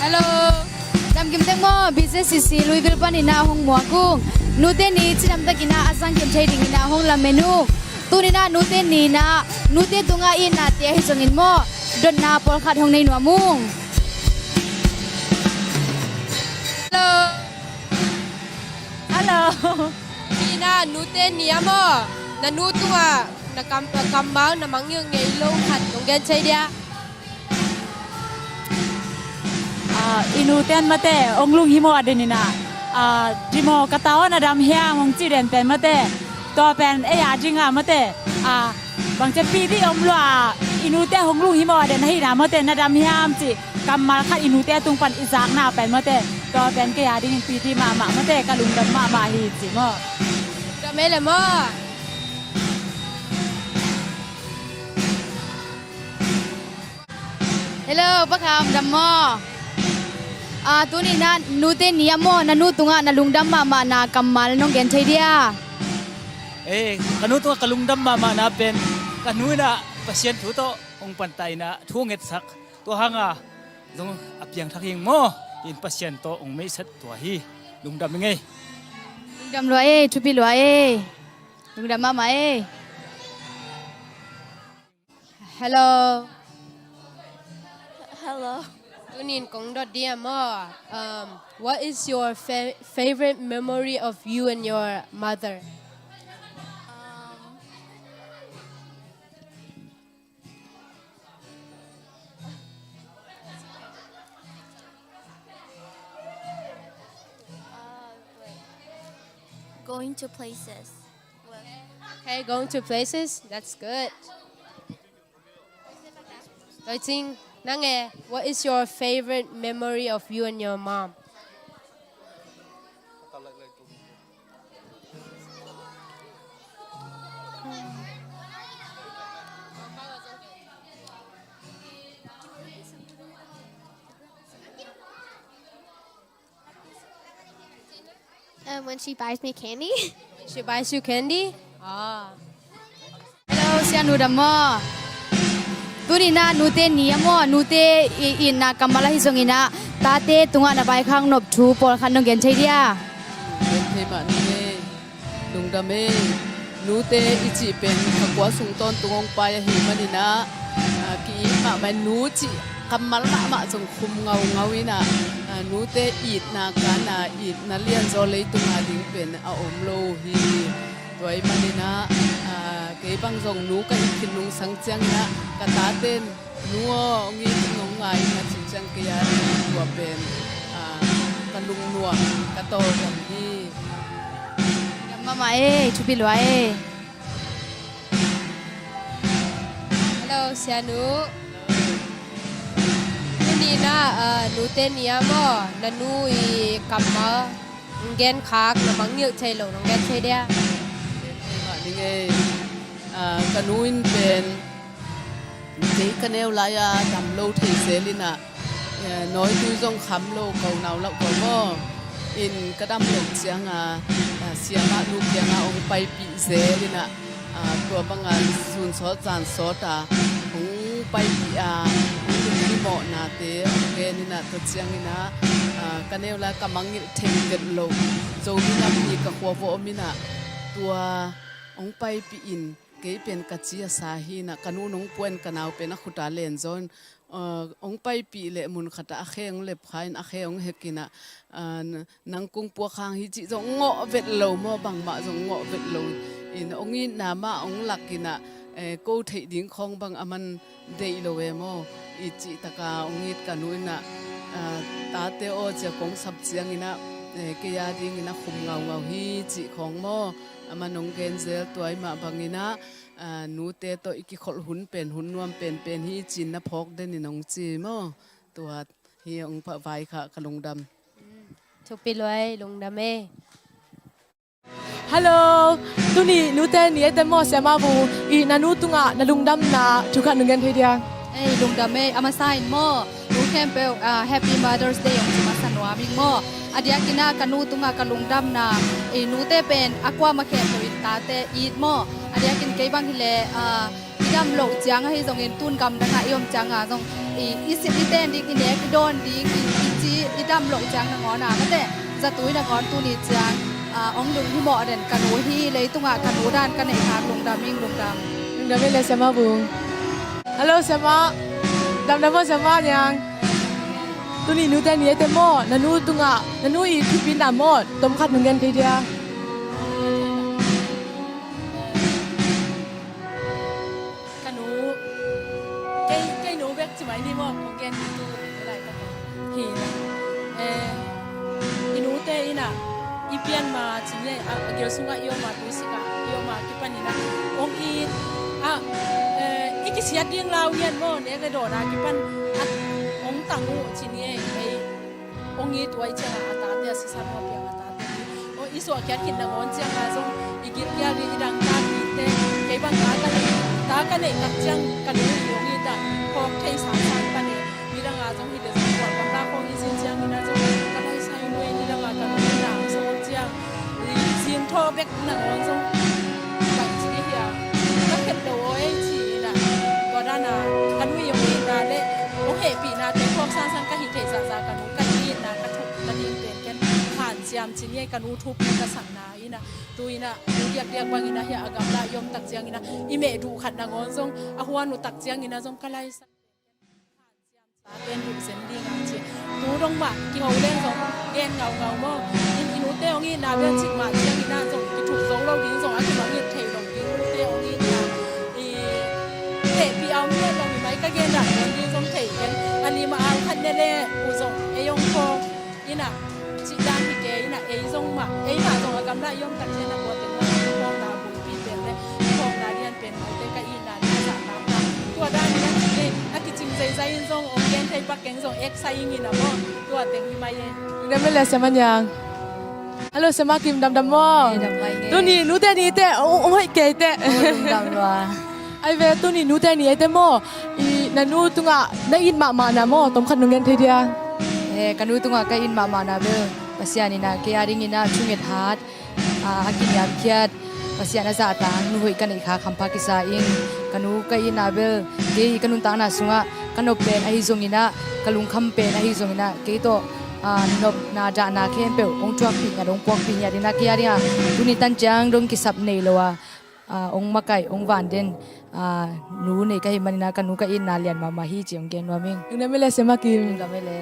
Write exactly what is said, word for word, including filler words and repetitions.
Hello. Damkim tek maw, B C C C Louisville panin ah hong muak ung. Nute ni cidam takin ah a zangkim thei dingin ah hong lamen ung. Tuni-in ah nute ni-in ah nute tungah itnate ahi zongin maw, dotna pawlkhat hong nei nuam ung. Hello. Hello. Tuni-in ah nute ni ah maw, na nu tungah na kam, kammal na mangngilh ngei lo khat nong gen thei dia? Ah, i nute in mate, ong lunghimawh a den in ah, ah, dih maw, ka ta aw na dam hiam, ong ci den pen mate, tua pen ei a ding ah mate, ah, bangci pidi om lua, i nute hong lunghimawh a den ahih na mate, na dam hiam cih kammal khat i nute tung pan i zakna pen mate, tua pen kei a dingin pidi mahmah mate, ka lungdam mahmah hi ci maw. Lungdam ei le maw. Hello, Pa Kham, dam maw? Ah, tuni-in ah nute ni ah maw, na nu tungah na lungdam mahmahna kammal nong gen thei dia? Eh, ka nu tungah ka lungdam mahmahna pen, ka nu in ah Pasian thu tawh hong panta in ah thu hong etsak, tua hanga zong a piangthak hi ing maw, in Pasian tawh hong meisat tua hi. Lungdam ing ei. Lungdam lua ei, thupi lua ei. Lungdam mahmah ei. Hello. Hello. Tuni-in kong dot dia maw. Um, what is your fa- favorite memory of you and your mother? Um, uh, wait. Going to places. Okay, going to places. That's good. Toicing, nang e, what is your favorite memory of you and your mom? Um, when she buys me candy. She buys you candy? Ah. Hello, Sianu dam maw? Tuni-in ah nute ni ah maw, nute i, itna kammal ahi zongin ah, tate tungah na vaikhak nop thu pawlkhat nong gen thei dia? Gen thei mah ni e. Lungdam e. Nute i cih pen kha kua sung tawntung hong pai ahih manin ah, ah, ki-it mahmah in nu cih kammal mahmah zong khum ngaungau in ah, ah, nute itna kan a itna lianzaw leitung a ding pen a om lo hi. Tua ahih manin ah, ah, kei bang zong nu ka it khin nungsang ciangin ah ka taten nu aw, hong it ing, hong ngai ing a cih ciang kei a tua pen, ah, ka lungnuam, ka tawldam hi. Lungdam mahmah e, thupi lua e. Hello, Sianu. Tuni-in ah, ah, nute ni ah maw, na nu i kammal nong genkhak, na mangngilh thei lo nong gen thei dia? Gen thei mah ding e. Ah, ka nu in pen kei ka neu lai-a dam lo thei zel in ah, eh, nawitui zong kham lo, ko nau lauh ko maw. In ka dam loh cianga, ah, siamah nu kiangah hong paipih zel in ah, ah, tua banga sun sawt zan sawt a hong paipih a, hong lunghimawhnate hong gen in ah, tua ciangin ah, ah, ka neu lai ka mangngilh thei vet lo, Zomi nam hi ka khua va om in ah, tua hong paipih in, kei pen ka ci a sa hi in ah, ka nu nong pua in ka nau pen a khut a len zaw in, ah, hong paipih leh mun khat ah a khe hong lep kha in, a khe hong hek in ah, ah, n-, nang kung puak hang hi cih zong ngawh vet lo maw, bangmah zong ngawh vet lo in, hong itna mah hong lak in ah, eh, ko theih ding khawng bang a man deih lo e maw, i cih taka hong it ka nu in ah, ah, tate aw cia kong sap ciangin ah, eh, kei a dingin a khum ngaungau hi cih khawng maw, a man hong gen zel. Tua ahih mah bangin ah, ah, nute tawh i kikholh hun pen hun nuam penpen hi ci-in na phawk den in hong ci maw. Tua hi, hong pah vaikhak, ka lungdam. Thupi lua e, lungdam e. Hello. Tuni nute ni e te maw, siamah bu, i na nu tungah na lungdamna thu khat nong gen thei dia? Ei, lungdam e, a masa in maw, nu khempeuh, ah, Happy Mother's Day hong ci masa nuam ing maw. A diakin ah ka nu tungah ka lungdamna, i nute pen a kuamah khempeuh in tate it maw. A diakin kei bang hileh, ah, i dam loh ciang ahi zongin tun gamdang ah i om cianga zong i, i sip i ten ding, i nek i dawn ding, i, i ci I, i dam loh ciang nangawn a, mate, zatui nangawn tuni ciang, ah, hong lunghimawh den ka nu hi, leitungah ka nu dan ka neih khak lungdam ing, lungdam. Lungdam ei le siamah Bung. Hello siamah. Damdam maw siamah Niang. Tuni nute ni eite maw, na nu tungah, na nu i thupitna maw, tom khat nong gen thei dia? Ka nu, kei, kei nu bek ci mai ni maw, kong gen ni tu, tu lai ka hi na. Eh, i nute in a, i pian ma ci ni a, a gil sungah i om a, tuisik ah i om a kipan in a, hong it a, eh, i kisiat ding lau ngian maw, nek le dawn a kipan a, hong tang uh ci ni ei, ei, hong it uh ahih ciang a, a tate a sisan maw piang a tate. Aw, i suahkhiat khit nangawn ciang a zong i gilkial i dang ta kite, kei bang ta ka neih, ta ka neih tak ciang ka nu i hong it a, phawk thei sang sang ka neih. Midang a zong hi le zong kuan bang ta khawng i zin ciang in a zong ka naisai nuai, midang a ka nu i na zong ciang i zin thaw bek nangawn zong bang ci hi a, ka khet lo aw ei ci in a. Tua dan a ka nu i hong itna le hong hehpihnate phawk sang sang ka hih theih zahzah ka nu ka itna ka thup ka ding pen ken hanciam ci ni ei, ka nu thupi ka sakna in a. Tu in a, tu diakdiak bangin a hia a gamla i om tak ciangin a, i meh duh khat nangawn zong, a huan uh tak ciangin a zong ka laisa pen duh zen ding a ci. Tu dong mah kiho leng zong gen ngaungau maw. In i nute hong itna bel cik mah ciangin a zong kithup zo lo ding zong a kimang it thei lo ding, nute hong itna i tehpih a om hian lo mi mai ka gen dah zen ding zong thei ken. A lim a au khat ne le uh zong ei hong khawng in a, cih dan hi kei in a, ei zong mah, ei mah zong a gamla i om tak ciang a, tua teng mah i phawkna bulpi pen le i phawkna lian pen maw te ka itna ding a zahtak ta. Tua dan in a cih kei a kicing zeizai in zong hong gen thei pak keng zong ek sai ing in a maw. Tua teng hi mai e. Lungdam ei le siamah Niang. Hello siamah Kim, damdam maw? Ei, dam mai nge. Tuni nute ni te hong, hong hoih kei te. Hong lungdam lua. Ai ve, tuni nute ni eite maw, i na nu tungah na it mahmahna maw, tom khat nong gen thei dia? Eh, ka nu tungah ka it mahmahna bel Pasian in a kei a dingin a thunget hat, ah, a kiniamkhiat, Pasian a zahtang nu hoih ka neih khak hampha kisa ing. Ka nu ka itna bel kei ka nuntakna sungah ka nop pen ahi zongin a, ka lungkham pen ahi zongin a, kei tawh, ah, nopna dahna khempeuh hong thuakpih ngiat, hong puakpih ngiat in a, kei a dingah tuni tan ciang dong kisap nei lo a, ah, hong makaih, hong van den, ah, nu nei ka hih manin a ka nu ka itna lian mahmah hi ci hong gen nuam ing. Lungdam ei le siamah Kim. Lungdam ei le.